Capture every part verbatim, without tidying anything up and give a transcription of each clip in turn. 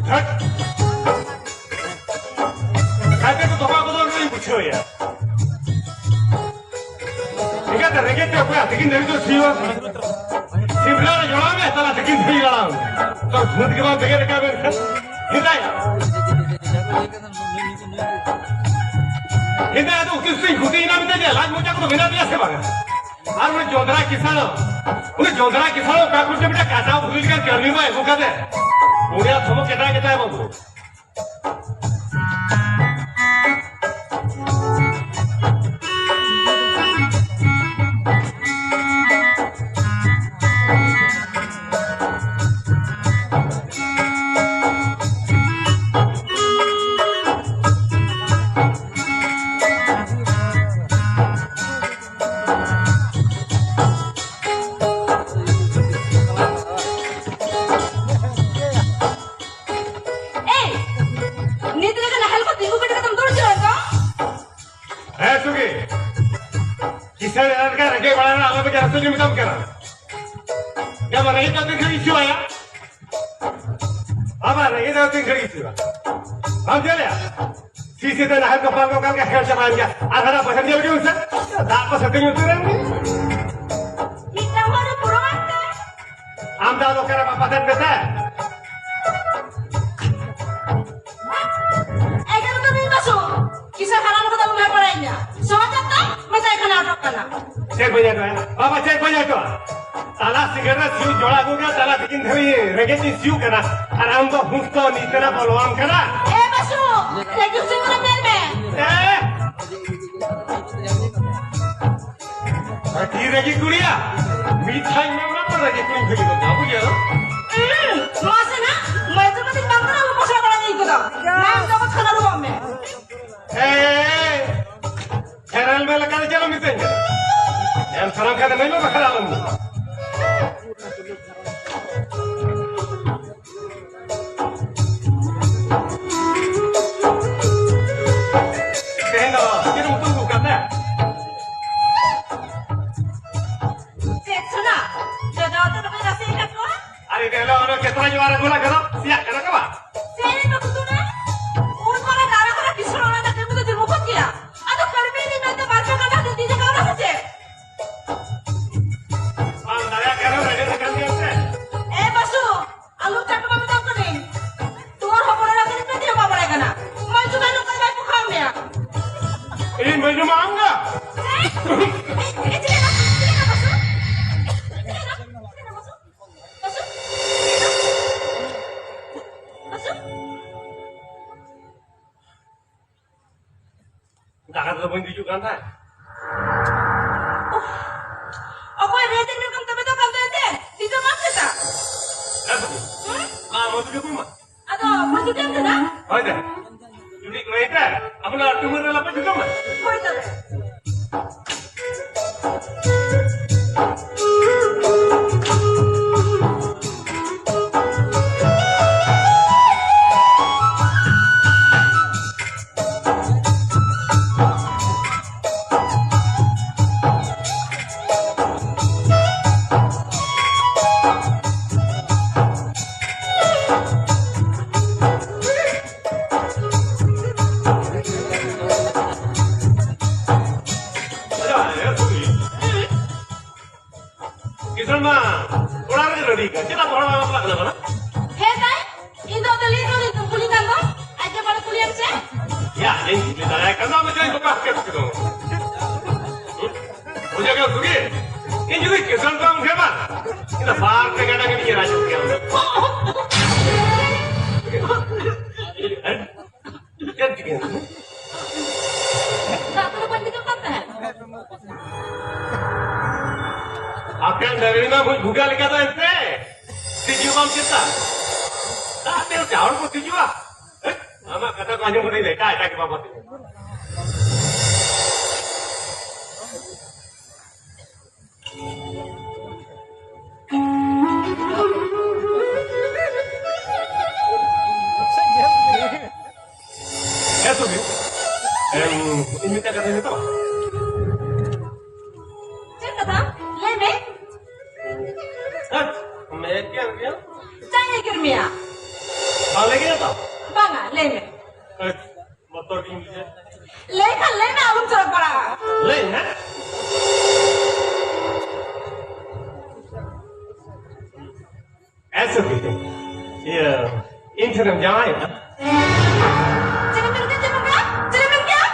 ᱦᱟᱴ! ᱠᱟᱭᱫᱟ ᱠᱚ ᱫᱚᱦᱚ ᱠᱚᱫᱚ ᱩᱱᱤᱧ ᱵᱩᱡᱷᱟᱹᱣᱮᱭᱟ᱾ ᱮᱸᱜᱟᱛ ᱨᱮᱸᱜᱮᱡ ᱛᱮ ᱚᱠᱚᱭᱟᱜ ᱛᱤᱠᱤᱱ ᱫᱷᱟᱹᱵᱤᱡ ᱫᱚ ᱥᱤᱭᱳᱜ? ᱥᱤᱢᱨᱟ ᱨᱮ ᱡᱚᱲᱟᱣ ᱢᱮ, ᱛᱟᱞᱟ ᱛᱤᱠᱤᱱ ᱫᱷᱟᱹᱵᱤᱡ ᱞᱟᱲᱟᱣ ᱢᱮ᱾ ᱛᱚ ᱵᱷᱩᱛ ᱜᱮ ᱵᱟᱝ ᱵᱮᱸᱜᱮᱫ ᱟᱠᱟᱫ ᱢᱮᱱᱠᱷᱟᱱ᱾ ᱦᱮᱸᱫᱟᱭᱟ᱾ ᱦᱮᱸᱫᱟᱭᱟ ᱫᱚ ᱩᱛᱤ ᱥᱩᱛᱤᱧ ᱠᱷᱩᱛᱤᱭᱮᱱᱟ ᱢᱮᱱᱛᱮ ᱡᱮ ᱞᱟᱡ ᱢᱚᱪᱟ ᱠᱚᱫᱚ ᱢᱮᱱᱟᱜ ᱛᱟᱭᱟ ᱥᱮ ᱵᱟᱝᱟ? ᱟᱨ ᱩᱱᱤ ᱡᱚᱸᱫᱽᱨᱟ ᱠᱤᱥᱟᱹᱬ, ᱩᱱᱤ ᱡᱚᱸᱫᱽᱨᱟ ᱠᱤᱥᱟᱹᱬ ᱚᱠᱟ ᱠᱚᱨᱮ ᱪᱚ ᱢᱤᱫᱴᱟᱝ ᱠᱟᱸᱪᱟ ᱵᱷᱩᱞᱤ ᱞᱮᱠᱟᱱ ᱠᱟᱹᱢᱤ ᱢᱟ ᱟᱹᱜᱩ ᱠᱟᱛᱮ ᱩᱱᱤᱭᱟᱜ ᱥᱚᱢᱚᱭ ᱠᱮᱴᱟᱜ ᱜᱮᱛᱟᱭ ᱵᱟᱹᱵᱩ᱾ ᱮᱭ, ᱱᱤᱛ ᱨᱮᱜᱮ ᱱᱟᱦᱮᱞ ᱠᱚ ᱛᱤᱸᱜᱩ ᱠᱮᱴᱮᱡ ᱠᱟᱛᱮᱢ ᱫᱩᱲᱩᱵ ᱡᱚᱝ ᱠᱚ᱾ ᱦᱮᱸ, ᱥᱩᱜᱤ᱾ ᱠᱤᱥᱟᱹᱬ ᱮᱨᱟ ᱞᱮᱠᱟ ᱨᱮᱸᱜᱮᱡ ᱵᱟᱲᱟ ᱨᱮ ᱟᱞᱚ ᱯᱮ ᱡᱟᱦᱟᱸ ᱥᱮᱫ ᱢᱮᱛᱟᱢ ᱠᱟᱱᱟ᱾ ᱡᱟ ᱢᱟᱱᱮ ᱤᱧ ᱫᱚ ᱛᱤᱱ ᱜᱷᱟᱹᱲᱤᱡ ᱤᱧ ᱥᱤᱭᱳᱜ ᱟᱭᱟ? ᱵᱟᱵᱟ, ᱨᱮᱸᱜᱮᱡ ᱫᱚ ᱛᱤᱱ ᱜᱷᱟᱹᱲᱤᱡ ᱤᱧ ᱥᱤᱭᱳᱜᱼᱟ? ᱵᱟᱢ ᱧᱮᱞᱮᱜᱼᱟ? ᱥᱤ ᱥᱤ ᱛᱮ ᱱᱟᱦᱮᱞ ᱠᱚ ᱯᱟᱨᱚᱢ ᱠᱟᱱ ᱜᱮ ᱦᱮᱲ ᱪᱟᱵᱟᱭᱮᱱ ᱜᱮᱭᱟ᱾ ᱟᱨ ᱦᱟᱱᱟ ᱵᱟᱹᱭᱦᱟᱹᱲ ᱧᱮᱞ ᱜᱮ ᱩᱥᱟᱹᱫ᱾ ᱫᱟᱜ ᱠᱚ ᱥᱟᱹᱛᱮᱧ ᱩᱛᱟᱹᱨᱮᱱ ᱜᱮ᱾ ᱢᱤᱫᱴᱟᱝ ᱦᱚᱲ ᱯᱩᱨᱟᱹᱣ ᱟᱱ ᱛᱮ᱾ ᱟᱢ ᱫᱚ ᱟᱫᱚ ᱚᱠᱟᱨᱮ ᱵᱟᱯᱟ ᱥᱮᱫ ᱢᱮᱥᱮ? ᱮᱜᱮᱨ ᱫᱚ ᱢᱤᱫ ᱵᱟᱥᱩ᱾ ᱠᱤᱥᱟᱹᱬ ᱦᱟᱲᱟᱢ ᱠᱚᱫᱚ ᱩᱱᱟᱹᱜ ᱵᱟᱲᱟᱭ ᱧᱟ᱾ ᱥᱚᱦᱚᱡ ᱛᱮ ᱢᱮᱥᱟᱭ ᱠᱷᱟᱱ ᱟᱴᱚᱠ ᱠᱟᱱᱟ᱾ ᱪᱮᱫ ᱵᱟᱹᱧ ᱟᱴᱚᱜᱼᱟ? ᱵᱟᱵᱟ, ᱪᱮᱫ ᱵᱟᱹᱧ ᱟᱴᱚᱜᱼᱟ? ᱛᱟᱞᱟ ᱥᱤᱸᱜᱟᱹᱲ ᱨᱮ ᱥᱤᱭᱳᱜ ᱡᱚᱲᱟ ᱟᱹᱜᱩ ᱠᱮᱫᱟ, ᱛᱟᱞᱟ ᱛᱤᱠᱤᱱ ᱫᱷᱟᱹᱵᱤᱡ ᱨᱮᱸᱜᱮᱡ ᱛᱤᱧ ᱥᱤᱭᱳᱜ ᱠᱟᱱᱟ᱾ ᱟᱨ ᱟᱢ ᱫᱚ ᱦᱩᱥ ᱫᱚ ᱱᱤᱛ ᱨᱮ ᱵᱚᱞᱚᱣᱟᱢ ᱠᱟᱱᱟ? ᱮ ᱵᱟᱥᱩ, ᱨᱮᱸᱜᱮᱡ ᱥᱤᱸᱜᱟᱹᱲ ᱨᱮ ᱧᱮᱞ ᱢᱮ᱾ ᱮ! ᱟᱹᱰᱤ ᱨᱮᱸᱜᱮᱡ ᱠᱩᱲᱤᱭᱟ, ᱢᱤᱫ ᱫᱷᱟᱣ ᱢᱮ ᱚᱱᱟ ᱯᱚᱨ ᱨᱮᱸᱜᱮᱡ ᱠᱩᱲᱤᱧ ᱵᱷᱟᱹᱜᱤ ᱜᱚᱫᱟ, ᱵᱩᱡᱷᱟᱹᱣ? ᱦᱩᱸ, ᱱᱚᱣᱟ ᱥᱮ ᱱᱟ, ᱢᱟᱹᱭ ᱛᱟᱠᱚ ᱫᱚ ᱵᱟᱝ ᱠᱟᱱᱟ, ᱩᱱᱠᱩ ᱥᱟᱶ ᱵᱟᱲᱟ ᱜᱮ ᱤᱧ ᱠᱚᱫᱚ᱾ ᱱᱟᱢ ᱫᱚ ᱠᱷᱟᱱᱟ ᱨᱩᱣᱟᱹᱜ ᱢᱮ᱾ ᱮ, ᱮᱢ ᱥᱟᱱᱟᱢ ᱠᱷᱟᱱ ᱫᱚ ᱢᱮᱱ ᱢᱮ ᱵᱟᱠᱷᱟᱱ ᱟᱞᱚᱢ ᱧᱩ᱾ ᱛᱮᱦᱮᱧ ᱫᱚ ᱪᱮᱫ ᱮᱢ ᱩᱛᱩ ᱟᱹᱜᱩ ᱠᱟᱫᱟ? ᱪᱮᱫ ᱥᱚᱱᱟ? ᱡᱚᱡᱚ ᱩᱛᱩ ᱫᱚᱯᱮ ᱨᱟᱥᱮ ᱟᱠᱟᱫ ᱠᱚᱣᱟ? ᱟᱨ ᱤᱱᱟᱹ ᱦᱤᱞᱳᱜ ᱚᱱᱟ ᱠᱮᱥᱨᱟ ᱡᱚᱣᱟᱨ ᱟᱹᱜᱩ ᱞᱮᱫ ᱠᱚᱫᱚ, ᱥᱮᱭᱟᱜ ᱠᱟᱱᱟ ᱠᱚ ᱵᱟᱝ? ᱪᱮᱫ ᱮᱢ ᱩᱛᱩ ᱫᱚ? ᱩᱱ ᱠᱷᱚᱱᱟᱜ ᱫᱟᱨᱮ ᱠᱷᱚᱱᱟᱜ ᱠᱤᱥᱟᱹᱬ ᱚᱲᱟᱜ ᱨᱮᱱᱟᱜ ᱠᱟᱹᱢᱤ ᱫᱚ ᱡᱩᱞᱩᱯᱚᱜ ᱜᱮᱭᱟ᱾ ᱟᱫᱚ ᱠᱟᱹᱲᱢᱤ ᱤᱧ ᱢᱮᱱᱛᱮ ᱵᱟᱨ ᱯᱮ ᱠᱟᱴᱟ ᱫᱚ ᱛᱤ ᱡᱟᱸᱜᱟ ᱚᱱᱟ ᱥᱮ ᱪᱮᱫ? ᱵᱟᱝ ᱫᱟᱲᱮᱭᱟᱜ ᱠᱟᱱᱟ, ᱨᱮᱸᱜᱮᱡ ᱟᱠᱟᱱ ᱜᱮᱭᱟ ᱥᱮ? ᱮ ᱵᱟᱹᱥᱩ, ᱟᱞᱚᱢ ᱪᱟᱴᱚᱢᱟ ᱢᱮᱛᱟᱢ ᱠᱟᱹᱱᱟᱹᱧ᱾ ᱛᱳᱨ ᱦᱚᱯᱚᱱ ᱮᱨᱟ ᱠᱟᱹᱱᱟᱹᱧ ᱢᱮᱱᱛᱮ ᱦᱚᱸ ᱵᱟᱢ ᱵᱟᱲᱟᱭ ᱠᱟᱱᱟ᱾ ᱢᱟᱹᱭ ᱪᱩᱵᱟᱭ ᱱᱚᱝᱠᱟ ᱵᱟᱭ ᱯᱚᱠᱷᱟᱣ ᱢᱮᱭᱟ᱾ ᱤᱧ ᱵᱟᱹᱧ ᱡᱚᱢᱟ ᱟᱢ ᱜᱟ᱾ ᱮ, ᱮ, ᱮ, ᱪᱮᱫ ᱮᱱᱟ? ᱪᱮᱫ ᱮᱱᱟ ᱵᱟᱹᱥᱩ? ᱪᱮᱫ ᱮᱱᱟ? ᱪᱮᱫ ᱮᱱᱟ ᱵᱟᱹᱥᱩ? ᱵᱟᱹᱥᱩ? ᱵᱟᱹᱥᱩ? ᱫᱟᱠᱟ ᱛᱮᱫᱚ ᱵᱟᱹᱧ ᱫᱮᱡᱚᱜ ᱠᱟᱱ ᱛᱟᱦᱮᱸᱫ᱾ ᱚᱠᱚᱭ ᱨᱮ ᱪᱮᱫ ᱞᱮᱠᱟᱢ ᱛᱚᱵᱮ ᱫᱚ ᱠᱟᱱ ᱛᱟᱦᱮᱸᱫ ᱛᱮ? ᱛᱤ ᱫᱚ ᱵᱟᱢ ᱥᱮᱛᱟ? ᱦᱮᱸ, ᱵᱟᱹᱵᱩ᱾ ᱦᱮᱸ? ᱢᱟ, ᱢᱟ, ᱛᱩᱡᱷᱮ ᱠᱚ ᱢᱟ᱾ ᱟᱫᱚ, ᱢᱟ, ᱛᱩᱡᱷᱮ ᱠᱟᱱᱟ? ᱦᱳᱭ ᱫᱟ᱾ ᱡᱩᱫᱤ ᱠᱚ ᱢᱮᱛᱟ, ᱟᱵᱚᱱᱟᱜ ᱴᱩᱢᱟᱹᱨ ᱨᱮ ᱞᱟᱯᱮ ᱡᱩᱛᱟᱹ ᱢᱟ᱾ ᱦᱳᱭ ᱛᱚᱵᱮ᱾ ᱠᱤᱥᱟᱹᱬ ᱢᱟ ᱚᱲᱟᱜ ᱨᱮᱜᱮ ᱨᱮᱰᱤ ᱠᱟᱱ᱾ ᱪᱮᱫᱟᱜ ᱚᱲᱟᱜ ᱵᱟᱭ ᱵᱟᱯᱞᱟᱜ ᱠᱟᱱᱟ ᱵᱟᱝ? ᱦᱮᱸ ᱛᱟᱭ, ᱤᱧ ᱫᱚ ᱚᱸᱰᱮ ᱞᱤᱧ ᱫᱩᱲᱩᱵ ᱠᱩᱞᱤ ᱠᱟᱱ ᱫᱚ, ᱟᱡ ᱜᱮ ᱵᱟᱞᱮ ᱠᱩᱞᱤᱭᱮᱢ ᱪᱮ? ᱭᱟ, ᱤᱧ ᱠᱩᱞᱤ ᱫᱟᱲᱮᱭᱟᱭ ᱠᱟᱱ ᱫᱚ, ᱟᱢ ᱫᱚ ᱪᱮᱫ ᱵᱟᱯᱞᱟᱜ ᱠᱟᱱ ᱪᱮ ᱫᱚ? ᱵᱩᱡᱷᱟᱹᱣ ᱠᱮᱫ ᱫᱚ ᱜᱮ? ᱤᱧ ᱡᱩᱫᱤ ᱠᱤᱥᱟᱹᱬ ᱠᱚ ᱟᱢ ᱴᱷᱮᱱ ᱵᱟᱝ, ᱤᱧ ᱫᱚ ᱵᱟᱨ ᱯᱮ ᱜᱟᱰᱟ ᱜᱮ ᱤᱧ ᱨᱟᱡᱽ ᱠᱮᱭᱟ᱾ ᱪᱮᱫ ᱪᱤᱠᱟᱹᱭᱮᱱᱟ? ᱫᱟᱜ ᱠᱚᱫᱚ ᱵᱟᱹᱧ ᱫᱮᱡᱚᱜ ᱠᱟᱱ ᱛᱟᱦᱮᱸᱫ᱾ ᱟᱯᱮᱭᱟᱜ ᱰᱟᱹᱝᱨᱤ ᱢᱟ ᱵᱷᱩᱜᱟ ᱞᱮᱠᱟ ᱫᱚ ᱮᱱᱛᱮ᱾ ᱛᱤᱡᱩ ᱵᱟᱢ ᱪᱮᱫᱟ? ᱫᱟᱜ ᱛᱮ ᱪᱟᱣᱞ ᱠᱚ ᱛᱤᱡᱩᱜᱼᱟ? ᱦᱮᱸ? ᱟᱢᱟᱜ ᱠᱟᱛᱷᱟ ᱠᱚ ᱟᱸᱡᱚᱢ ᱠᱟᱛᱮ ᱮᱴᱟᱜ ᱮᱴᱟᱜ ᱜᱮ ᱵᱟᱵᱚ ᱛᱤᱡᱩᱜᱼᱟ᱾ ᱮᱢ, ᱤᱧ ᱢᱤᱫᱴᱟᱝ ᱠᱟᱛᱷᱟᱧ ᱢᱮᱛᱟᱢᱟ᱾ ᱪᱮᱫ ᱠᱟᱛᱷᱟ? ᱞᱟᱹᱭ ᱢᱮ᱾ ᱦᱟᱴ, ᱢᱮ ᱠᱮ ᱟᱨ ᱠᱮ᱾ ᱪᱟᱧ ᱞᱟᱹᱭ ᱠᱮᱫ ᱢᱮᱭᱟ᱾ ᱵᱟᱝ ᱞᱟᱹᱭ ᱠᱮᱫᱟ ᱛᱚ? ᱵᱟᱝᱟ, ᱞᱟᱹᱭ ᱢᱮ᱾ ᱦᱟᱴ, ᱵᱚᱛᱚᱨ ᱜᱤᱧ ᱵᱩᱡᱷᱟᱹᱣ᱾ ᱞᱟᱹᱭ ᱠᱷᱟᱱ ᱞᱟᱹᱭ ᱢᱮ, ᱟᱞᱚᱢ ᱪᱚᱨᱚᱠ ᱵᱟᱲᱟᱜᱼᱟ᱾ ᱞᱟᱹᱭ ᱢᱮ᱾ ᱮ ᱥᱩᱠᱷᱤ, ᱤᱭᱟᱹ, ᱤᱧ ᱴᱷᱮᱱᱮᱢ ᱡᱟᱶᱟᱭᱚᱜᱼᱟ? ᱪᱮᱫ ᱮᱢ ᱢᱮᱱ ᱠᱮᱫᱟ? ᱪᱮᱫ ᱮᱢ ᱢᱮᱱ ᱠᱮᱫᱟ? ᱪᱮᱫ ᱮᱢ ᱢᱮᱱ ᱠᱮᱫᱟ?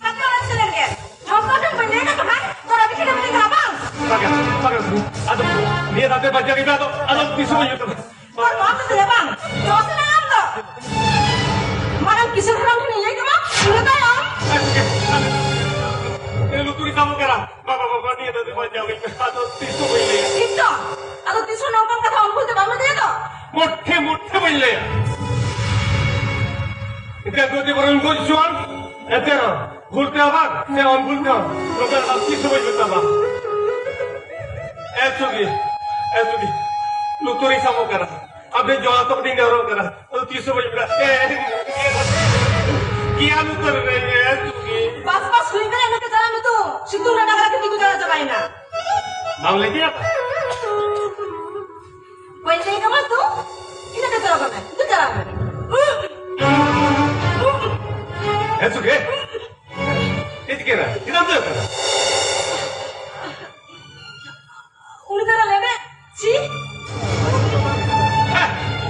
ᱠᱟᱛᱷᱟ ᱚᱲᱟᱜ ᱥᱮᱱ ᱞᱮᱱ ᱜᱮ᱾ ᱡᱷᱚᱛᱚ ᱴᱷᱮᱱ ᱵᱟᱹᱧ ᱞᱟᱹᱭ ᱠᱟᱜ ᱠᱟᱱᱟ, ᱛᱚ ᱨᱟᱹᱜᱤ ᱠᱟᱱᱟ ᱢᱮᱱᱛᱮ ᱠᱟᱱᱟ ᱵᱟᱝ? ᱯᱟᱜᱟᱞ, ᱯᱟᱜᱟᱞ, ᱟᱫᱚ ᱱᱤᱭᱟᱹ ᱫᱷᱟᱣ ᱛᱮ ᱵᱟᱧᱪᱟᱣ ᱠᱮᱫᱟ, ᱟᱫᱚ, ᱟᱫᱚ ᱛᱤᱥ ᱦᱚᱸ ᱵᱟᱹᱧ ᱦᱩᱭᱩᱜ ᱛᱟᱢᱟ᱾ ᱛᱚ ᱱᱚᱣᱟ ᱠᱟᱛᱷᱟ ᱫᱚ ᱵᱟᱝ, ᱡᱚᱥ ᱨᱮ ᱟᱢ ᱫᱚ᱾ ᱢᱟᱨᱟᱝ ᱠᱤᱥᱟᱹᱬ ᱦᱟᱲᱟᱢ ᱴᱷᱮᱱ ᱤᱧ ᱞᱟᱹᱭ ᱠᱟᱢᱟ, ᱤᱱᱟᱹ ᱛᱟᱭᱚᱢ᱾ ᱮ, ᱞᱩᱛᱩᱨ ᱤᱧ ᱥᱟᱵᱚᱜ ᱠᱟᱱᱟ᱾ ᱵᱟᱵᱟ, ᱵᱟᱵᱟ, ᱱᱤᱭᱟᱹ ᱫᱷᱟᱣ ᱫᱚ ᱵᱟᱧᱪᱟᱣ ᱠᱟᱹᱧ ᱯᱮ᱾ ᱟᱫᱚ ᱛᱤᱥ ᱦᱚᱸ ᱵᱟᱹᱧ ᱞᱟᱹᱭᱟ᱾ ᱴᱷᱤᱠ ᱛᱚ? ᱟᱫᱚ ᱛᱤᱥ ᱦᱚᱸ ᱱᱚᱝᱠᱟᱱ ᱠᱟᱛᱷᱟ ᱩᱱᱠᱩ ᱫᱚ ᱵᱟᱢ ᱢᱮᱛᱟᱭᱟ ᱛᱚ? ᱢᱚᱴᱷᱮ, ᱢᱚᱴᱷᱮ ᱵᱟᱹᱧ ᱞᱟᱹᱭᱟ᱾ ᱮᱱᱛᱮ ᱜᱚᱡ ᱵᱚᱨᱚᱱ ᱜᱚᱡ ᱦᱚᱪᱚᱣᱟᱱ᱾ ᱮᱱᱛᱮ ᱨᱮᱦᱚᱸ, ᱵᱷᱩᱞ ᱛᱮ ᱟᱵᱟᱨ, ᱥᱮ ᱚᱱᱵᱷᱩᱞ ᱛᱮᱦᱚᱸ, ᱱᱚᱝᱠᱟᱱ ᱟᱨ ᱛᱤᱥ ᱦᱚᱸ ᱵᱟᱹᱧ ᱢᱮᱛᱟᱢᱟ᱾ ᱮ ᱪᱩᱜᱤ, ᱮ ᱪᱩᱜᱤ, ᱞᱩᱛᱩᱨ ᱤᱧ ᱥᱟᱵᱚᱜ ᱠᱟᱱᱟ᱾ ᱟᱵᱮᱱ ᱡᱚᱲᱟ ᱛᱚ ᱠᱟᱹᱴᱤᱡ ᱱᱮᱦᱚᱨᱚᱜ ᱠᱟᱱᱟ᱾ ᱟᱫᱚ ᱛᱤᱥ ᱦᱚᱸ ᱵᱟᱹᱧ ᱵᱟᱲᱟᱭᱟ᱾ ᱜᱮᱭᱟᱱ ᱩᱛᱟᱹᱨ ᱨᱮ, ᱮ ᱪᱩᱜᱤ᱾ ᱵᱟᱥ, ᱵᱟᱥ, ᱦᱩᱭ ᱠᱟᱱᱟ, ᱤᱱᱟᱹ ᱠᱚ ᱪᱟᱞᱟᱜ ᱢᱮ ᱛᱚ᱾ ᱥᱤᱛᱩᱝ ᱨᱮ ᱰᱟᱝᱨᱟ ᱠᱚ ᱛᱤᱸᱜᱩ ᱪᱟᱞᱟᱣ ᱪᱟᱵᱟᱭᱮᱱᱟ᱾ ᱵᱟᱢ ᱞᱟᱹᱭ ᱠᱮᱫᱟ? ᱵᱟᱹᱧ ᱞᱟᱹᱭ ᱠᱟᱢᱟ ᱛᱚ᱾ ᱤᱱᱟᱹ ᱠᱚ ᱪᱟᱞᱟᱜ ᱢᱮ, ᱛᱚ ᱪᱟᱞᱟᱜ ᱢᱮ᱾ ᱮ ᱪᱩᱜᱤ᱾ ᱪᱮᱫ ᱪᱤᱠᱟᱹᱭᱮᱱᱟ? ᱪᱮᱫᱟᱜ ᱮᱢ ᱫᱟᱹᱲ ᱠᱟᱱᱟ? ᱩᱱᱤ ᱫᱚ ᱞᱟᱹᱭ ᱢᱮ, ᱪᱤ?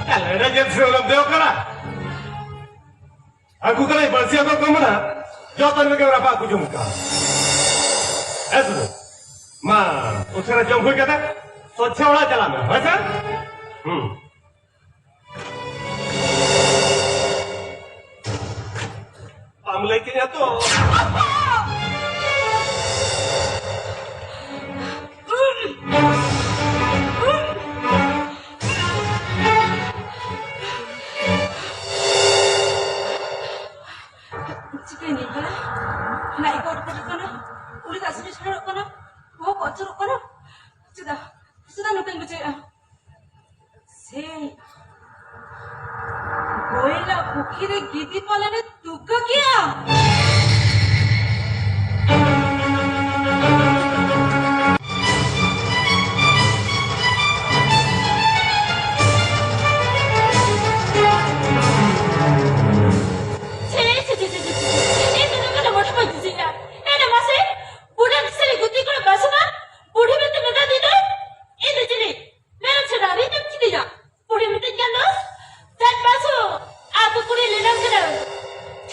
ᱦᱮᱸ, ᱞᱟᱹᱭ ᱢᱮ, ᱪᱮᱫ ᱥᱮ ᱚᱞᱚᱢ ᱫᱮᱣ ᱠᱟᱱᱟ? ᱟᱹᱜᱩ ᱠᱟᱱᱟᱭ ᱵᱟᱹᱲᱥᱤ ᱟᱫᱚ ᱠᱚ ᱢᱮᱱᱟ, ᱡᱚᱛᱚ ᱨᱮᱜᱮ ᱨᱟᱯᱟᱜ ᱠᱚ ᱡᱚᱢ ᱠᱟᱜᱼᱟ᱾ ᱦᱮᱸ ᱥᱮ ᱵᱟᱝ? ᱢᱟ, ᱩᱥᱟᱹᱨᱟ ᱡᱚᱢ ᱦᱩᱭ ᱠᱟᱛᱮ, ᱥᱚᱡᱷᱮ ᱚᱲᱟᱜ ᱪᱟᱞᱟᱜ ᱢᱮ, ᱦᱳᱭ ᱥᱮ? ᱦᱩᱸ᱾ ᱵᱟᱢ ᱞᱟᱹᱭ ᱠᱤᱧᱟ ᱛᱚ᱾ ᱪᱤᱠᱟᱹᱭᱮᱱᱟᱹᱧ ᱵᱟᱲᱟ? ᱞᱟᱡ ᱠᱚ ᱟᱹᱰᱤ ᱠᱟᱱᱟ, ᱩᱞᱤ ᱫᱟᱜ ᱥᱚᱸᱜᱮ ᱪᱷᱟᱲᱚᱜ ᱠᱟᱱᱟ, ᱵᱚᱦᱚᱜ ᱠᱚ ᱟᱹᱪᱩᱨᱚᱜ ᱠᱟᱱᱟ᱾ ᱪᱮᱫᱟᱜ, ᱪᱮᱫᱟᱜ ᱱᱚᱝᱠᱟᱧ ᱵᱩᱡᱷᱟᱹᱣᱮᱫᱼᱟ? ᱥᱮ ᱜᱚᱭᱞᱟ ᱯᱩᱠᱷᱨᱤ ᱨᱮ ᱜᱤᱫᱤ ᱯᱟᱞᱮᱱᱮ ᱛᱩᱠᱟᱹ ᱠᱮᱜᱼᱟ?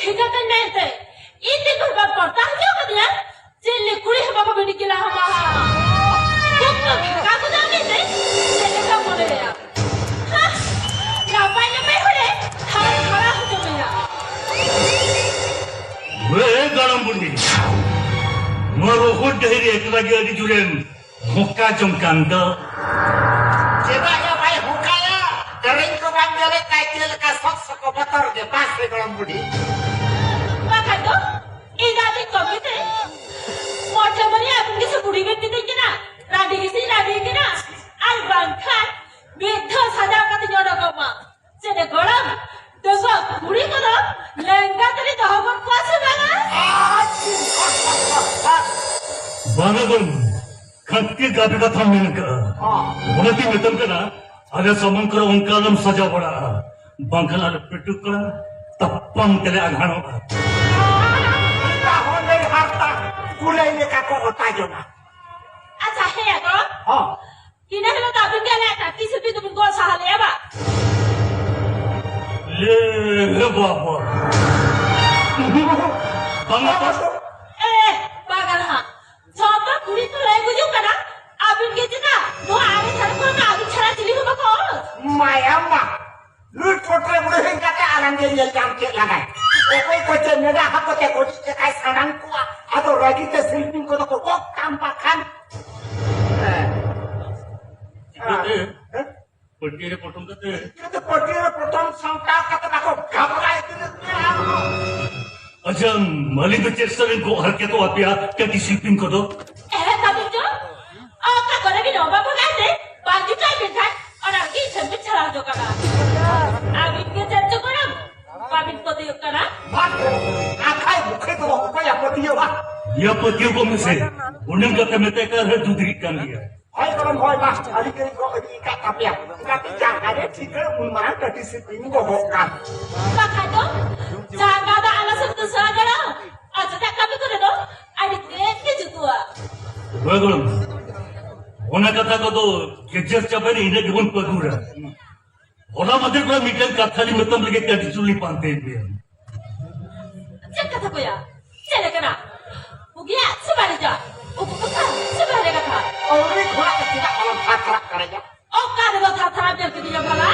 ᱪᱤᱠᱟᱹᱛᱮ ᱢᱮᱱᱛᱮ ᱤᱧ ᱫᱤᱱ ᱵᱷᱳᱨ ᱵᱟᱢ ᱯᱚᱨᱛᱟ ᱦᱚᱪᱚ ᱠᱟᱫᱤᱧᱟ? ᱪᱮᱫ ᱞᱮ ᱠᱩᱲᱤ ᱦᱚᱸ ᱵᱟᱠᱚ ᱵᱤᱱᱤ ᱠᱮᱞᱟ ᱦᱚᱸ ᱵᱟᱦᱟ᱾ ᱠᱚᱠᱚ ᱵᱷᱟᱜᱟ ᱠᱚᱫᱚ ᱩᱱᱤ ᱛᱮ ᱪᱮᱫ ᱞᱮᱠᱟ ᱢᱚᱱᱮᱭᱟ? ᱦᱟ! ᱱᱟᱯᱟᱭ ᱱᱟᱯᱟᱭ ᱦᱚᱲᱮ ᱛᱷᱟᱨ ᱛᱷᱟᱨᱟ ᱦᱚᱪᱚ ᱢᱮᱭᱟ᱾ ᱦᱮ ᱜᱚᱲᱚᱢ ᱵᱩᱰᱷᱤ, ᱱᱚᱣᱟ ᱨᱚᱦᱚᱲ ᱰᱟᱹᱦᱤ ᱨᱮ ᱮᱠᱞᱟ ᱜᱮ ᱟᱹᱰᱤ ᱡᱳᱨᱮᱢ ᱦᱚᱸᱠᱟ ᱡᱚᱝ ᱠᱟᱱ ᱫᱚ᱾ ᱪᱮᱫᱟᱜ ᱭᱟ ᱵᱟᱭ ᱦᱚᱸᱠᱟᱭᱟ? ᱫᱮᱨᱮᱧ ᱠᱚ ᱵᱟᱢ ᱧᱮᱞᱮᱫ ᱛᱟᱭ ᱪᱮᱫ ᱞᱮᱠᱟ ᱥᱚᱠ ᱥᱚᱠᱚ ᱵᱚᱛᱚᱨ ᱜᱮ? ᱵᱟᱥ ᱨᱮ ᱜᱚᱲᱚᱢ ᱵᱩᱰᱷᱤ᱾ ᱵᱟᱠᱷᱟᱡ ᱫᱚ ᱤᱧ ᱫᱚ ᱟᱹᱰᱤ ᱠᱚᱢ ᱜᱮᱛᱮ ᱢᱚᱴᱷᱮ ᱢᱟᱹᱱᱤ ᱟᱹᱵᱤᱱ ᱜᱮᱥᱮ ᱵᱩᱰᱷᱤ ᱵᱤᱱ ᱢᱤᱛᱟᱹᱧ ᱠᱟᱱᱟ, ᱨᱟᱺᱰᱤ ᱜᱮᱥᱮᱧ ᱨᱟᱺᱰᱤ ᱠᱟᱱᱟ᱾ ᱟᱨ ᱵᱟᱝᱠᱷᱟᱱ ᱢᱤᱫ ᱫᱷᱟᱣ ᱥᱟᱡᱟᱣ ᱠᱟᱛᱮᱧ ᱚᱰᱚᱠᱚᱜ ᱢᱟ᱾ ᱪᱮᱫ ᱮ ᱜᱚᱲᱚᱢ, ᱰᱟᱺᱜᱩᱣᱟᱹ ᱠᱩᱲᱤ ᱠᱚᱫᱚ ᱞᱮᱸᱜᱟ ᱛᱮᱞᱮ ᱫᱚᱦᱚ ᱜᱚᱫ ᱠᱚᱣᱟ ᱥᱮ ᱵᱟᱝᱟ? ᱵᱟᱝᱟ ᱜᱚᱲᱚᱢ, ᱠᱷᱟᱹᱴᱤ ᱜᱟᱵᱮ ᱠᱟᱛᱷᱟᱢ ᱢᱮᱱ ᱠᱟᱜᱼᱟ᱾ ᱦᱚᱸ᱾ ᱚᱱᱟᱛᱮᱧ ᱢᱮᱛᱟᱢ ᱠᱟᱱᱟ, ᱟᱞᱮ ᱥᱟᱢᱟᱝ ᱠᱚᱨᱮ ᱚᱱᱠᱟ ᱟᱞᱚᱢ ᱥᱟᱡᱟᱣ ᱵᱟᱲᱟᱜᱼᱟ, ᱵᱟᱝᱠᱷᱟᱱ ᱟᱞᱮ ᱯᱮᱴᱩ ᱠᱚᱲᱟ ᱛᱟᱯᱟᱢ ᱛᱮᱞᱮ ᱟᱜᱷᱟᱬᱚᱜᱼᱟ᱾ ᱚᱱᱠᱟ ᱦᱚᱸ ᱞᱟᱹᱭ ᱦᱟᱨᱛᱟ ᱠᱩᱞᱟᱹᱭ ᱞᱮᱠᱟ ᱠᱚ ᱚᱛᱟ ᱡᱚᱝᱟ᱾ ᱟᱪᱪᱷᱟ, ᱦᱮᱸ ᱜᱚᱲᱚᱢ᱾ ᱦᱚᱸ᱾ ᱤᱱᱟᱹ ᱦᱤᱞᱳᱜ ᱫᱚ ᱟᱹᱵᱤᱱ ᱜᱮ ᱟᱞᱮᱭᱟᱜ ᱴᱟᱴᱤ ᱥᱤᱞᱯᱤ ᱫᱚᱵᱤᱱ ᱜᱚᱲ ᱥᱟᱦᱟ ᱞᱮᱭᱟ ᱵᱟ? ᱞᱮ ᱵᱟᱵᱟ᱾ ᱵᱟᱝᱟ ᱛᱚ᱾ ᱮ, ᱵᱟᱝᱟ ᱱᱟᱦᱟᱜ᱾ ᱡᱚᱛᱚ ᱠᱩᱲᱤ ᱠᱚ ᱞᱟᱹᱭ ᱵᱩᱡᱩᱜ ᱠᱟᱱᱟ, ᱟᱹᱵᱤᱱ ᱜᱮ ᱪᱮᱫᱟᱜ ᱱᱚᱣᱟ ᱟᱲᱮ ᱫᱷᱟᱨᱮ ᱠᱚᱨᱮ ᱢᱟ ᱟᱹᱵᱤᱱ ᱪᱷᱟᱲᱟ ᱪᱤᱞᱤ ᱦᱚᱸ ᱵᱟᱠᱚ ᱚᱞ᱾ ᱢᱟᱭᱟ ᱢᱟ᱾ ᱞᱩᱴ ᱯᱚᱴᱨᱮ ᱵᱩᱲᱦᱤ ᱦᱮᱡ ᱠᱟᱛᱮ ᱟᱞᱟᱝ ᱜᱮ ᱧᱮᱞ ᱧᱟᱢ ᱠᱮᱫ ᱞᱟᱝᱟᱭ᱾ ᱚᱠᱚᱭ ᱠᱚ ᱪᱮ ᱢᱮᱰᱟ ᱦᱟᱹᱠᱩ ᱛᱮ ᱜᱚᱡ ᱞᱮᱠᱟᱭ ᱥᱟᱢᱟᱝ ᱠᱚᱣᱟ᱾ ᱟᱫᱚ ᱨᱟᱹᱜᱤ ᱛᱮ ᱥᱤᱞᱯᱤᱧ ᱠᱚᱫᱚ ᱠᱚ ᱜᱚᱜ ᱛᱟᱢ ᱵᱟᱠᱷᱟᱱ᱾ ᱦᱮᱸ᱾ ᱪᱤᱠᱟᱹᱛᱮ? ᱦᱮᱸ? ᱯᱟᱹᱴᱭᱟᱹ ᱨᱮ ᱯᱚᱴᱚᱢ ᱠᱟᱛᱮ? ᱪᱤᱠᱟᱹᱛᱮ ᱯᱟᱹᱴᱭᱟᱹ ᱨᱮ ᱯᱚᱴᱚᱢ ᱥᱟᱢᱴᱟᱣ ᱠᱟᱛᱮ ᱵᱟᱠᱚ ᱜᱷᱟᱵᱽᱨᱟ ᱤᱫᱤ ᱞᱮᱫ ᱢᱮᱭᱟ ᱟᱢ ᱦᱚᱸ? ᱟᱪᱪᱷᱟ, ᱢᱟᱹᱞᱤᱠ ᱫᱚ ᱪᱮᱫ ᱥᱟᱹᱨᱤ ᱠᱚ ᱦᱟᱨᱠᱮᱛᱚᱜ ᱟᱯᱮᱭᱟ ᱠᱟᱹᱴᱤᱡ ᱥᱤᱞᱯᱤᱧ ᱠᱚᱫᱚ? ᱮᱦᱮᱸ, ᱛᱟᱵᱤᱱ ᱪᱚ? ᱚᱠᱟ ᱠᱚᱨᱮ ᱵᱤᱱ ᱚᱵᱟ ᱵᱚᱸᱜᱟᱭ ᱛᱮ ᱵᱟᱝ ᱡᱩᱴᱟᱭ ᱵᱤᱱ ᱠᱷᱟᱱ, ᱚᱱᱟ ᱨᱮᱜᱮ ᱤᱧ ᱴᱷᱮᱱ ᱵᱤᱱ ᱪᱷᱟᱲᱟᱣ ᱦᱚᱪᱚ ᱠᱟᱱᱟ᱾ ᱟᱹᱵᱤᱱ ᱜᱮ ᱪᱮᱫ ᱪᱚ ᱠᱟᱱᱟ? ᱵᱟᱹᱵᱤᱱ ᱯᱟᱹᱛᱭᱟᱹᱜ ᱠᱟᱱᱟ? ᱵᱟᱝ, ᱟᱠᱷᱟᱭ ᱵᱩᱠᱷᱟᱹᱭ ᱫᱚ ᱚᱠᱚᱭᱟ ᱯᱟᱹᱛᱭᱟᱹᱣᱟ? ᱭᱟ ᱯᱟᱹᱛᱭᱟᱹᱣ ᱠᱚ ᱢᱮᱥᱮ, ᱩᱱᱤ ᱠᱟᱛᱮ ᱢᱮᱛᱟᱭ ᱠᱟᱱ ᱨᱮ ᱫᱩᱫᱽᱨᱤᱜ ᱠᱟᱱ ᱜᱮᱭᱟ᱾ ᱦᱳᱭ ᱜᱚᱲᱚᱢ, ᱦᱳᱭ ᱢᱟ, ᱟᱹᱰᱤ ᱜᱷᱟᱹᱲᱤᱡ ᱠᱚ ᱤᱫᱤ ᱟᱠᱟᱫ ᱛᱟᱯᱮᱭᱟ᱾ ᱚᱱᱠᱟᱛᱮ ᱡᱟᱸᱜᱟ ᱨᱮ ᱴᱷᱤᱠᱟᱹ ᱩᱱ ᱢᱟᱨᱟᱝ ᱴᱟᱹᱴᱤ ᱥᱤᱞᱯᱤᱧ ᱫᱚᱦᱚ ᱠᱟᱜ᱾ ᱵᱟᱠᱷᱟᱡ ᱫᱚ ᱡᱟᱸᱜᱟ ᱫᱚ ᱟᱞᱚ ᱥᱮᱫ ᱫᱚ ᱥᱟᱦᱟ ᱜᱚᱲᱚᱢ, ᱟᱨ ᱪᱮᱫᱟᱜ ᱠᱟᱹᱢᱤ ᱠᱚᱨᱮ ᱫᱚ ᱟᱹᱰᱤ ᱛᱮᱫ ᱜᱮ ᱡᱩᱛᱩᱜᱼᱟ᱾ ᱦᱳᱭ ᱜᱚᱲᱚᱢ, ᱚᱱᱟ ᱠᱟᱛᱷᱟ ᱠᱚᱫᱚ ᱜᱮᱡᱮᱨ ᱪᱟᱵᱟᱭᱮᱱᱟ, ᱤᱱᱟᱹ ᱜᱮᱵᱚᱱ ᱯᱟᱹᱜᱩᱨᱟ᱾ ᱦᱚᱞᱟ ᱢᱟᱫᱷᱮᱨ ᱠᱷᱚᱱ ᱢᱤᱫᱴᱟᱝ ᱠᱟᱛᱷᱟ ᱞᱤᱧ ᱢᱮᱛᱟᱢ ᱞᱟᱹᱜᱤᱫ ᱴᱟᱹᱴᱤ ᱪᱩᱞᱤ ᱯᱟᱱᱛᱮᱭᱮᱫ ᱢᱮᱭᱟ᱾ ᱪᱮᱫ ᱞᱮᱠᱟᱱᱟ? ᱵᱩᱜᱤᱭᱟ ᱥᱮ ᱵᱟᱹᱲᱤᱡᱟ? ᱩᱠᱩ ᱠᱟᱛᱷᱟ ᱥᱮ ᱵᱟᱦᱨᱮ ᱠᱟᱛᱷᱟ? ᱟᱹᱣᱨᱤ ᱠᱷᱚᱱᱟᱜ ᱜᱮ ᱪᱮᱫᱟᱜ ᱟᱞᱚᱢ ᱛᱷᱟᱨ ᱛᱷᱟᱨᱟᱜ ᱠᱟᱱᱟ ᱭᱟ? ᱚᱠᱟ ᱨᱮᱫᱚ ᱛᱷᱟᱨ ᱛᱷᱟᱨᱟᱢ ᱧᱮᱞ ᱠᱤᱫᱤᱧᱟ ᱵᱷᱟᱞᱟ?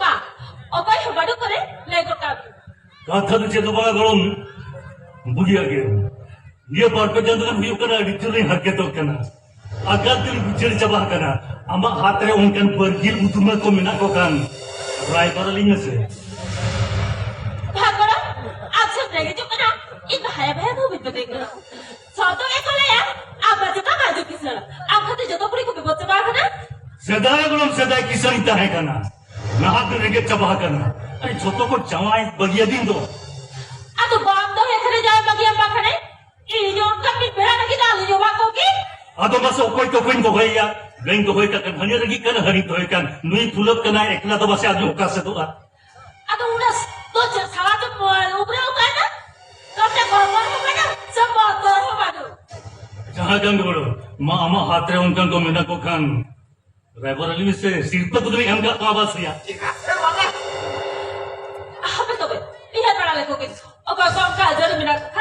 ᱵᱟ, ᱚᱠᱚᱭ ᱦᱚᱸ ᱵᱟᱹᱱᱩᱜ ᱠᱚᱨᱮ ᱞᱟᱹᱭ ᱜᱚᱫ ᱠᱟᱜ ᱢᱮ᱾ ᱠᱟᱛᱷᱟ ᱫᱚ ᱪᱮᱫ ᱦᱚᱸ ᱵᱟᱝᱟ ᱜᱚᱲᱚᱢ, ᱵᱩᱜᱤᱭᱟᱜ ᱜᱮ᱾ ᱱᱤᱭᱟᱹ ᱵᱟᱨ ᱯᱮ ᱪᱟᱸᱫᱳ ᱜᱟᱱ ᱦᱩᱭᱩᱜ ᱠᱟᱱᱟ, ᱟᱹᱰᱤ ᱡᱳᱨᱤᱧ ᱦᱟᱨᱠᱮᱛᱚᱜ ᱠᱟᱱᱟ᱾ ᱟᱠᱟᱞ ᱛᱮᱞᱤᱧ ᱵᱤᱪᱟᱹᱨ ᱪᱟᱵᱟ ᱟᱠᱟᱱᱟ᱾ ᱟᱢᱟᱜ ᱦᱟᱛ ᱨᱮ ᱚᱱᱠᱟᱱ ᱵᱟᱹᱨᱜᱤᱞ ᱩᱫᱩᱢᱟ ᱠᱚ ᱢᱮᱱᱟᱜ ᱠᱚ ᱠᱷᱟᱱ, ᱨᱟᱭᱵᱟᱨ ᱟᱹᱞᱤᱧ ᱢᱮᱥᱮ᱾ ᱵᱷᱟᱜᱽ ᱜᱚᱲᱚᱢ, ᱟᱢ ᱥᱮᱢ ᱨᱮᱸᱜᱮᱡᱚᱜ ᱠᱟᱱᱟ, ᱤᱧ ᱵᱷᱟᱭᱟ ᱵᱷᱟᱭᱟ ᱫᱚ ᱵᱟᱹᱧ ᱵᱟᱹᱜᱤ ᱠᱟᱱᱟ᱾ ᱥᱚᱛᱚ ᱜᱮᱠᱚ ᱞᱟᱹᱭᱟ, ᱟᱢ ᱢᱟ ᱪᱮᱛᱟ ᱵᱟᱭ ᱡᱩᱛ ᱠᱤᱥᱟᱹᱬ᱾ ᱟᱢ ᱠᱷᱟᱹᱛᱤᱨ ᱡᱚᱛᱚ ᱠᱩᱲᱤ ᱠᱚ ᱵᱤᱯᱚᱫ ᱪᱟᱵᱟ ᱟᱠᱟᱱᱟ᱾ ᱥᱮᱫᱟᱭ ᱜᱚᱲᱚᱢ, ᱥᱮᱫᱟᱭ ᱠᱤᱥᱟᱹᱬᱤᱧ ᱛᱟᱦᱮᱸ ᱠᱟᱱᱟ, ᱱᱟᱦᱟᱜ ᱫᱚ ᱨᱮᱸᱜᱮᱡ ᱪᱟᱵᱟ ᱟᱠᱟᱱᱟ᱾ ᱟᱨ ᱡᱷᱚᱛᱚ ᱠᱚ ᱡᱟᱶᱟᱭ ᱵᱟᱹᱜᱤᱭᱟᱫᱤᱧ ᱫᱚ᱾ ᱟᱫᱚ ᱵᱟᱢ ᱫᱚᱦᱚᱭ ᱠᱷᱟᱱᱮ ᱡᱟᱶᱟᱭ ᱵᱟᱹᱜᱤᱭᱟᱢ ᱵᱟᱝ ᱠᱷᱟᱱᱮ? ᱤᱧ ᱚᱱᱠᱟ ᱢᱤᱫ ᱵᱮᱲᱟ ᱞᱟᱹᱜᱤᱫ ᱟᱞᱚᱧ ᱚᱵᱷᱟᱵ ᱠᱚᱜ ᱠᱤ? ᱟᱫᱚ ᱢᱟᱥᱮ ᱚᱠᱚᱭ ᱛᱚᱠᱚᱧ ᱫᱚᱦᱚᱭᱮᱭᱟ? ᱵᱟᱹᱧ ᱫᱚᱦᱚᱭ ᱠᱟᱜ ᱠᱷᱟᱱ ᱦᱟᱹᱱᱤ ᱨᱮᱸᱜᱮᱡ ᱠᱟᱱᱟ, ᱦᱟᱹᱱᱤ ᱫᱚᱦᱚᱭ ᱠᱟᱱ, ᱱᱩᱭ ᱯᱷᱩᱞᱟᱹᱜ ᱠᱟᱱᱟᱭ, ᱮᱠᱞᱟ ᱫᱚ ᱢᱟᱥᱮ ᱟᱫᱚ ᱚᱠᱟ ᱥᱮᱫᱚᱜᱼᱟ? ᱟᱫᱚ ᱩᱱᱟᱹᱜ ᱫᱚ ᱪᱮᱫ ᱥᱟᱞᱟ ᱪᱚ ᱩᱵᱨᱟᱹᱣ ᱠᱟᱭ ᱫᱚ? ᱱᱚᱛᱮ ᱵᱚᱛᱚᱨ ᱦᱚᱸ ᱵᱟᱹᱱᱩᱜ, ᱥᱮ ᱵᱚᱛᱚᱨ ᱦᱚᱸ ᱵᱟᱹᱱᱩᱜ᱾ ᱡᱟᱦᱟᱸ ᱠᱟᱱ ᱜᱮ ᱵᱚᱞᱚ, ᱢᱟ ᱟᱢᱟᱜ ᱦᱟᱛ ᱨᱮ ᱚᱱᱠᱟᱱ ᱠᱚ ᱢᱮᱱᱟᱜ ᱠᱚ ᱠᱷᱟᱱ, ᱨᱟᱭᱵᱟᱨ ᱟᱹᱞᱤᱧ ᱥᱮ ᱥᱤᱨᱯᱟᱹ ᱠᱚᱫᱚᱞᱤᱧ ᱮᱢ ᱠᱟᱜ ᱠᱚᱣᱟ ᱵᱟᱥ ᱨᱮᱭᱟᱜ᱾ ᱦᱟᱯᱮ ᱛᱚᱵᱮ, ᱤᱧ ᱦᱟᱛᱟᱲᱟ ᱞᱮᱠᱚ ᱜᱮ᱾ ᱚᱠᱚᱭ ᱠᱚ ᱚᱱᱠᱟ ᱟᱹᱡᱟᱹᱨᱤ ᱢᱮᱱᱟᱜ ᱠᱚ